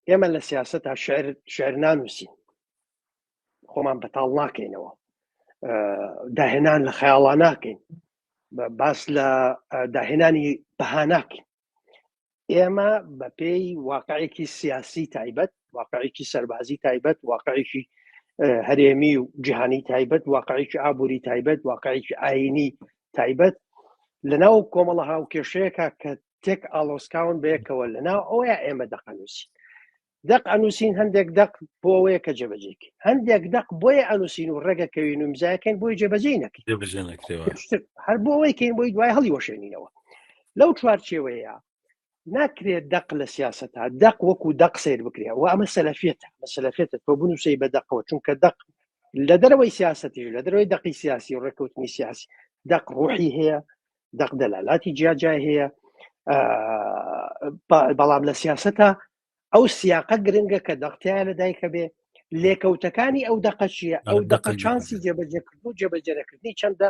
ئێمە لە سیاسەتا شعر شعر نانووسین، خۆمان بەتاڵ ناکەینەوە، داهێنان لە خەیاڵا ناکەین، باس لە داهێنانی بەها ناکەین. ئێمە بەپێی واقعێکی سیاسی تایبەت، واقعێکی سەربازی تایبەت، واقعێکی هەرێمی و جیهانی تایبەت، واقعێکی ئابووری تایبەت، واقعێکی ئاینی تایبەت، لەناو کۆمەڵە هاوکێشەیەکە کە تێک ئاڵۆسکاون بەیەکەوە، لەناو ئەوەیە ئێمە دەقەنووسین. دەق ئەنووسین، هەندێک دەق بۆ ئەوەیە کە جێبەجێکەین، هەندێک دەق بۆیە ئەنووسین و ڕێگەکەوین و امزاکەین بۆی جێبەجێ نەکەین، جێبەجێ نەکرێەوە. پێشتر هەر بۆ ئەوەی کەین بۆی دوای هەڵی وەشێنینەوە. لەو چوارچێوەیە ناکرێت دەق لە سیاسەتا دەق وەکو دەق سەیر بکرێت و ئەمە سەلەفیەتە، ئەمە سەلەفیەتە تۆ بنووسی بە دەقەوە، چونکە دەق لە دەرەوەی سیاسەتیش، لە دەرەوەی دەقی سیاسی و ڕێککەوتنی سیاسی، دەق ڕوحی هەیە، دەق دەلالاتی جیاجیای هەیە، بەڵام لە سیاسەتا ئەو سیاقە گرنگە کە دەقتیان لە دایکە بێ، لێکەوتەکانی ئەو دەقە چییە، ئەو دەقە چانسی جێبەجێکردن و جێبەجێنەکردنی چەندە.